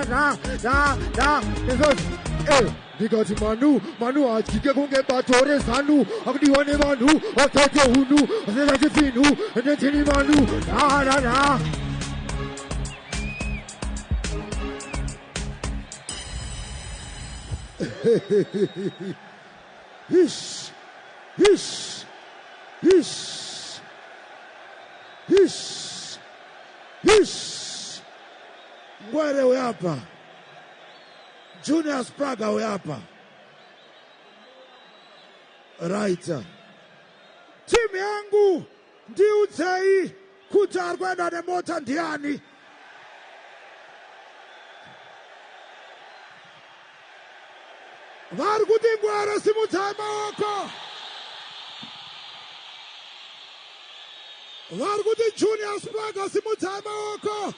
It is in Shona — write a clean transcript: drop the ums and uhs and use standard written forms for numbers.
ra ra ra ra izvozvo. Ndikati manu manu hadyike kunge bato reZanu, akudiwa nevanhu vakaite hunhu asina chipfinhu ndetini manu ra ra ra. Ish, ish, ish, ish, ish. Ngwere uyapa, Junior Spraga uyapa. Right. Timu yangu, ndiudzei kuti ari kuenda nemota ndiani? Vari kuti Ngwere, simudzai maoko. Vari kuti Junior Spraga, simudzai maoko.